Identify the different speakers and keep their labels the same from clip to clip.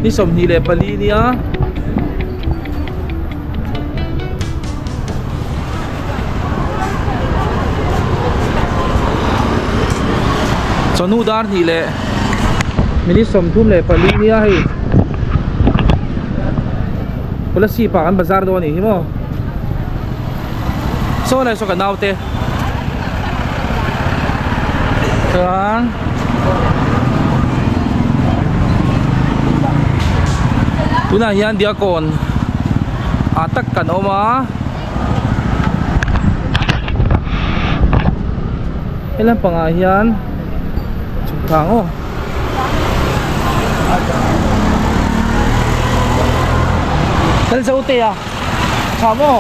Speaker 1: Ni 24 nia. Chawhnu dar hnih leh minute 34 nia hei Kolasib ah kan bazar dawn a nih hi maw saw lai saw ka naute chuan tunah hian diakkawn ah tak kan awm a he lampangah hian chhuk thla ang aw kal zo te a tha maw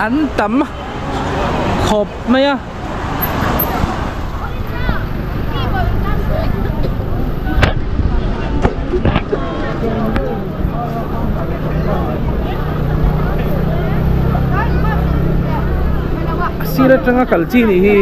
Speaker 1: an tam khawp mai a. A sir atanga kal chi nih hi.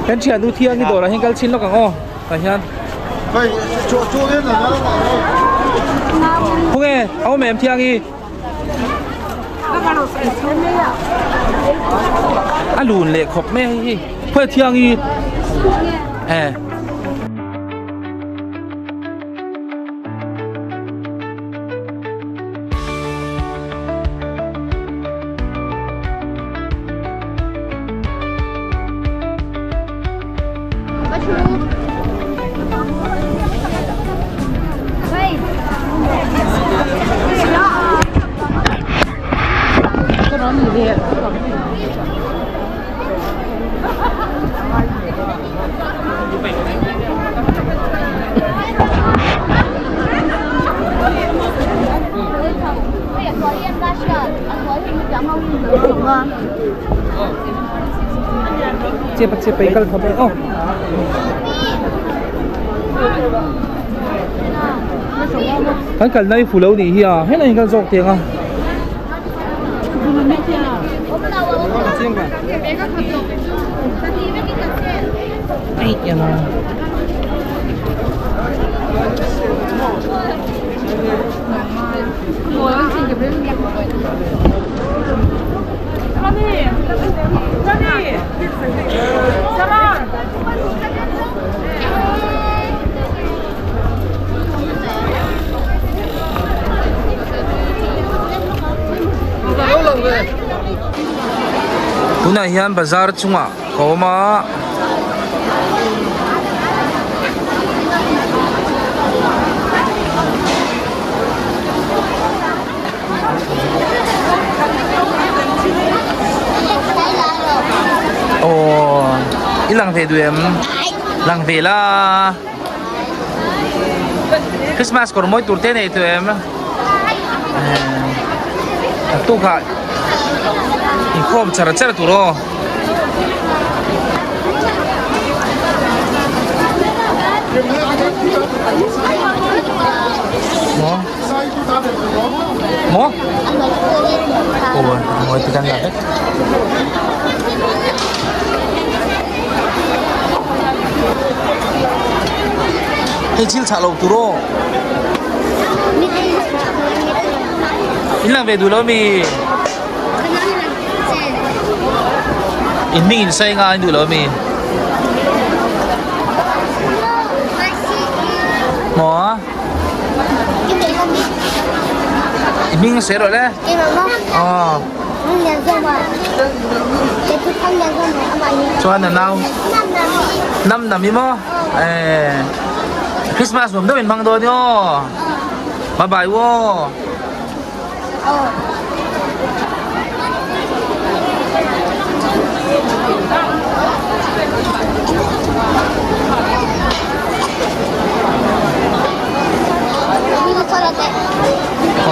Speaker 1: Kan thiannu thiangi dawrah hian kal chhin lawk ang aw tah hian. Khawnge a awm em thiangi? A lun leh khawp mai a hei hi khawi thiangi e. Chepa chepa i kal thawm e aw. Kan kalna hi fuh lo nih hi a helai hi kan zawk teng a. Tunah hian bazar chungah ka awm a. Aw i lang ve duh em? Lang ve la. Christmas kawr mawi tur te nei tawh em? Naktukah inkhawm char char tur aw. Maw? Maw? Aw mawi te kan la vek. Hei thil chah lo tur aw. In lang ve duh lo mi? In hming in sawi nga in duh lo mi? Maw? I hming sawi rawh le. Aw. Chuan a nau Nam nam i maw? Eh Christmas nuam deuh in hmang dawn i aw. Bye bye aw.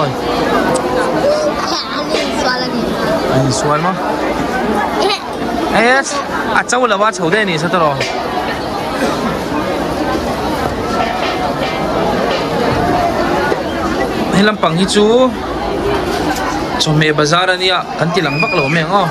Speaker 1: Oi. An insual maw? Yes, a cho lo a chho daih a ni sa tawh. He lampang hi chu. Chawhmeh bazar ania kan ti lang vak lo mai ang aw.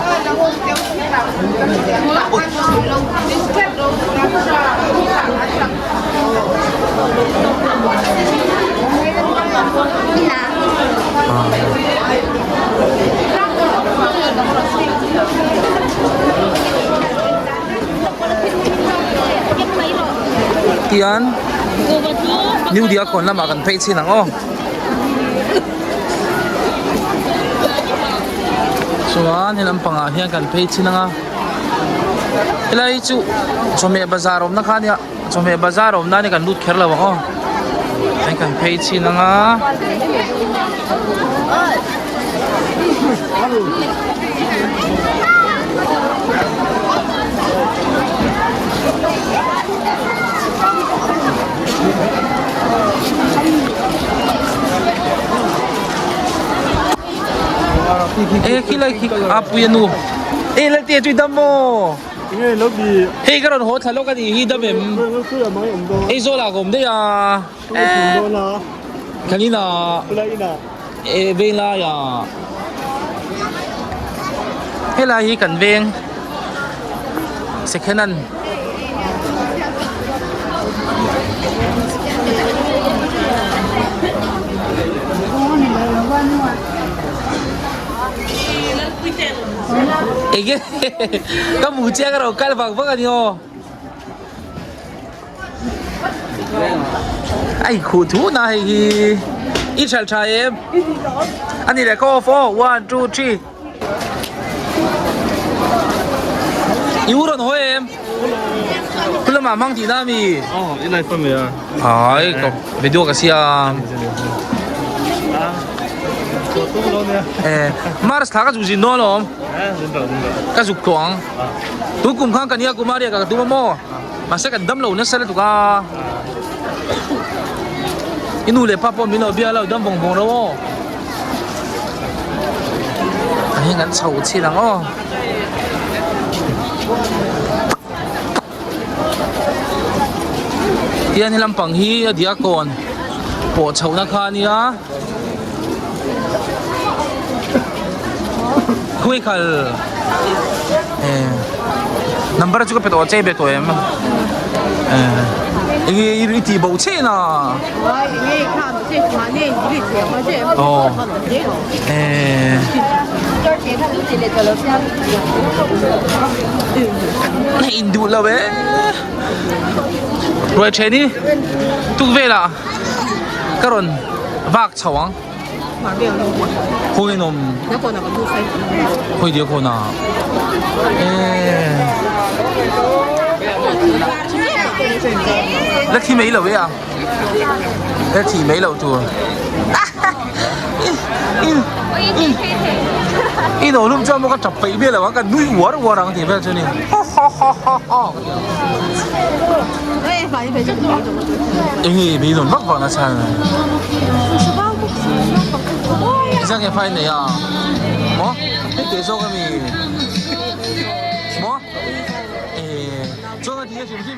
Speaker 1: Tian New Diakhawn lamah kan phei chhin ang aw. Chuan he lampangah hian kan phei chhin ang a helai hi chu chawhmeh bazar awmna kha ania chawhmeh bazar awmna ania kan lut kher lo ang aw hei kan phei chhin ang a. E khilai khi a pui a nu e lal te chui dam maw hei ka rawn haw thla lawk a nih hi dam em hei zawl ah ka awm daih a kan inah e veng lai ah helai hi kan veng second hand Enge ka mu chiang ro kal vang vang ani aw Ai khuh thu na hei hi i hralh tha em ani le ka off aw 1 2 3 I u rawn hawi em? Khu lamah hmang tih na mi?
Speaker 2: Aw, i live a mi a?
Speaker 1: Ai, ka video ka siam. Eh, Mars thla ka zuk zin dawn alawm. Ka zuk tawh ang. Tu kum khan Kanyakumari ah ka tum a maw? Mahse kan dam lo nasa lutuk a. I nu leh pa pawh min lo bia lo, dam vawng vawng lo aw. A hi kan chho chhin ang aw. Tian he lampang hi a diakawn pawh chhohna kha a nia. Khawi khal eh number chu ka pe tawh a che be tawh em eh enge i tih bo chhin a. Aw eh hei in duh lo e ruai then hi tuk velah ka rawn vak chho ang khawiin awm khawi dia khawn a eh la thi mai lo e a. Ka thih mai loh tur. I no lum chuan maw ka tap peih miah lo ang ka nui uar uar ang tih vel chu ni. Enge mi rawn vak vak na chhan. Zang e phai nei a. Maw? Hei te zawk ami. Maw? Eh, chuan a ti a hrim hrim.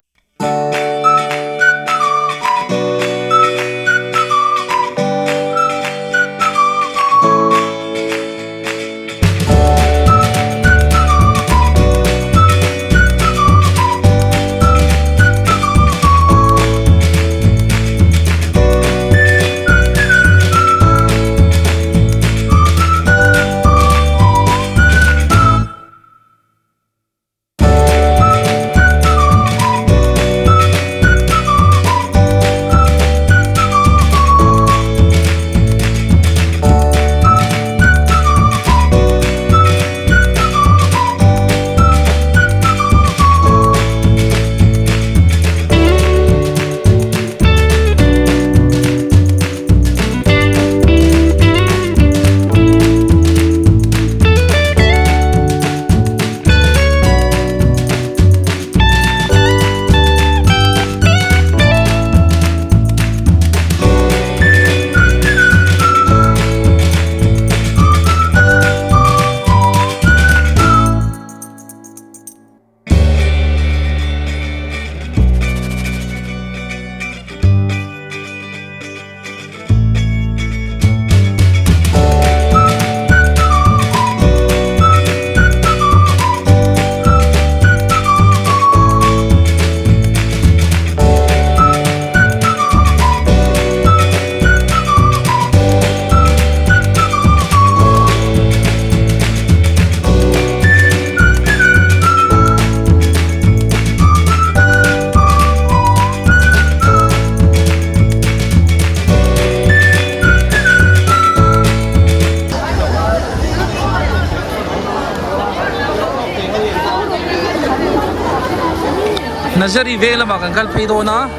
Speaker 1: Nazari veng lamah kan kal phei dawn a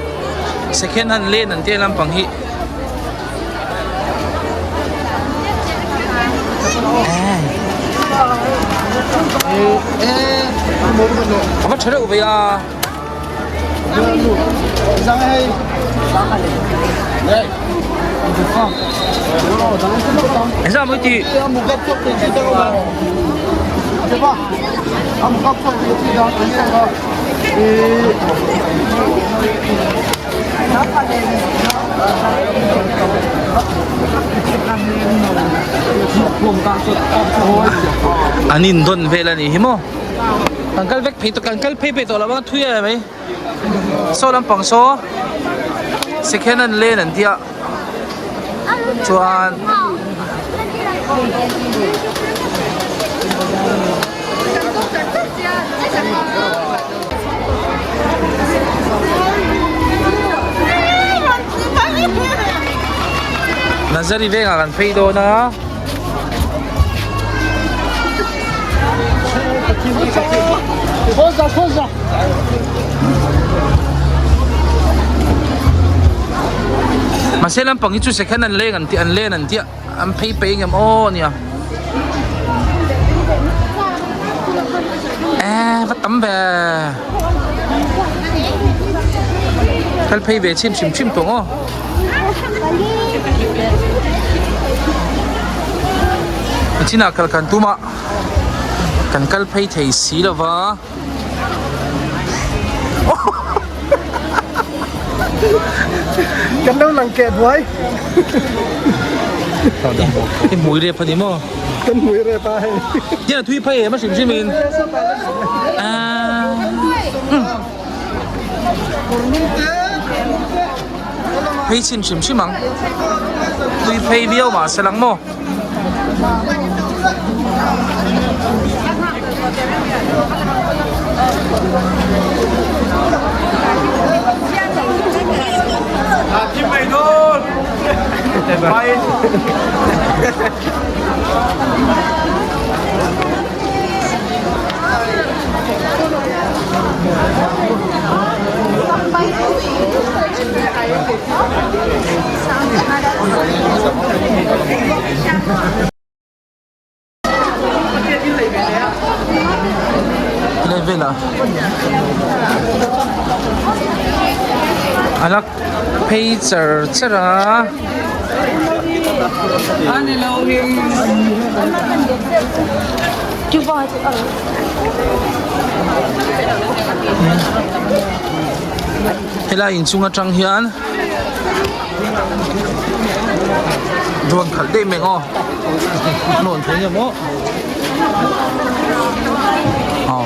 Speaker 1: second hand lane an tih lampang hi a va tha deuh ve a. Engzah mawi tih? An indawn vel a nih hi maw? Kan kal vek phei tawh kan kal phei peih tawh lo ang a thui em mai saw lampang saw second hand lane an tia chuan Nazari vengah kan phei dawn a. Mahse lampang hi chu second an leng an tih an len an tih a an phei peih engem aw ania eh va tam ve kal phei ve chim hrim hrim tawh aw. Chinah kal kan tum a kan kal phei thei si lo va
Speaker 2: Kan lo lang keh buai
Speaker 1: I hmui rep a ni maw?
Speaker 2: Kan hmui rep a hei.
Speaker 1: Hian a thui phei em a hrim hrim in. Phei chhin hrim hrim ang tui phei viau mah se lang maw. Helai velah a la phei char char a. Helai inchung atang hian drone khalh daih mai aw lawn thei nia maw aw.